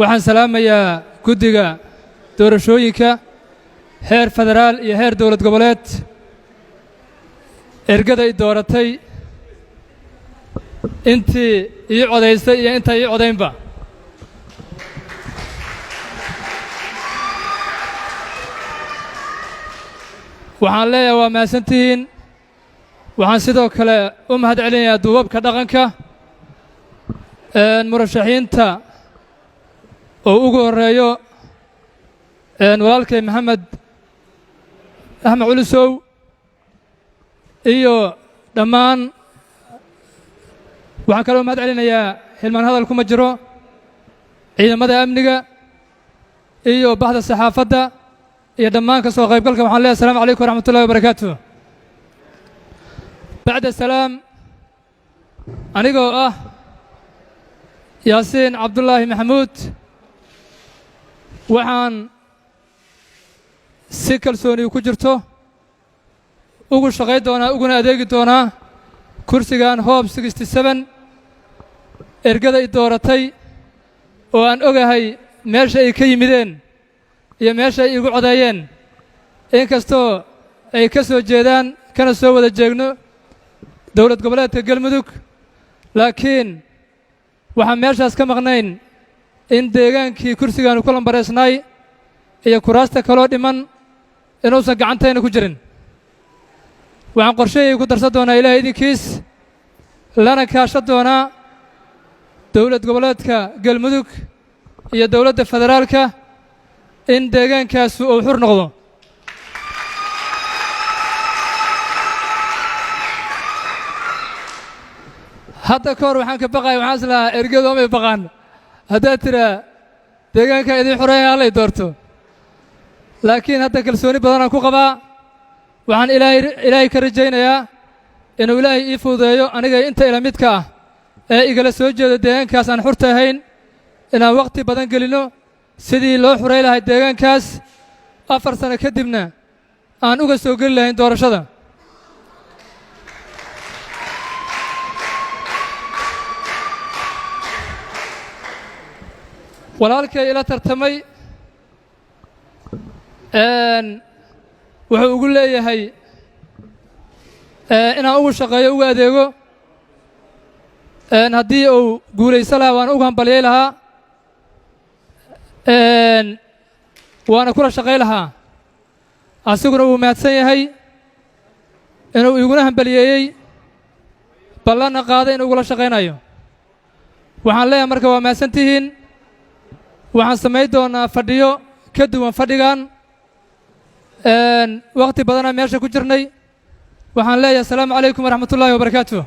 Waxaan salaamayaa guddiga doorashooyinka heer federaal iyo heer dowlad goboleed, ergada i dooratay, intii ii codaysay iyo inta ii codaynba. Waxaan leeyahay waa mahadsantihiin. Waxaan sidoo kale u mahad celinayaa duubabka dhaqanka, murashaxiinta oo ugu horreeyo walaalkay Maxamed Axmed Culusow iyo dhammaan. Waxaan kaloo mahad celinayaa, xilmaan hadal kuma jiro, ciidamada amniga iyo baxda saxaafadda iyo dhammaan ka soo qaybgalka. Waxaan leeyahay asalamu calaykum waraxmatullahi wabarakaatu. Bacda salaam, anigoo ah Yaasiin Cabdullaahi Maxamuud, waxaan si kalsooni ku jirto ugu shaqay doonaa uguna adeegi doonaa kursigan Hoob 67. Ergada i dooratay oo aan ogahay meesha ay ka yimideen iyo meesha ay igu codeeyeen, inkastoo ay ka soo jeedaan kana soo wada jeegno dowlad goboleedka Galmudug, laakiin waxaan meeshaas ka maqnayn in deegaankii kursigaanu ku lambareysnay iyo kuraasta kaloo dhiman inuusan gacantayna ku jirin. Waxaan qorshahayga ku darsan doonaa, Ilaahay idinkiis, lana kaashan doonaa dowlad goboleedka Galmudug iyo dowladda federaalka in deegaankaasu uu xur noqdo. Hadda ka hor waxaan ka baqaya, waxaan is lahaa ergadu amay baqaan haddaad tiraa deegaanka idiin xoreeya hallay doorto, laakiin hadda kalsooni badanaan ku qabaa. Waxaan Ilaahay ka rajaynayaa inuu Ilaahay ii fududeeyo aniga inta ila midka ah ee igala soo jeedo deegaankaas aan xurta ahayn inaan wakhti badan gelinno sidii loo xuray lahay deegaankaas, 4 sano kadibna aan uga soo geli lahayn doorashada. Walaalkay ila tartamay wuxuu ugu leeyahay inaan ugu shaqeeyo, ugu adeego. Haddii uu guulayso lahaa waan ugu hambalyay lahaa, waana kula shaqay lahaa. Asiguna wuu mahadsan yahay inuu iguna hambaliyeeyey, ballanna qaaday inuu igula shaqaynayo. Waxaan leeyahay marka waa mahadsan tihiin. Waxaan samayn doonnaa fadhiyo ka duwan fadhigan. Wakhti badanaa meesha ku jirnay. Waxaan leeyahay asalaamu calaykum waraxmatullaahi wabarakaatu.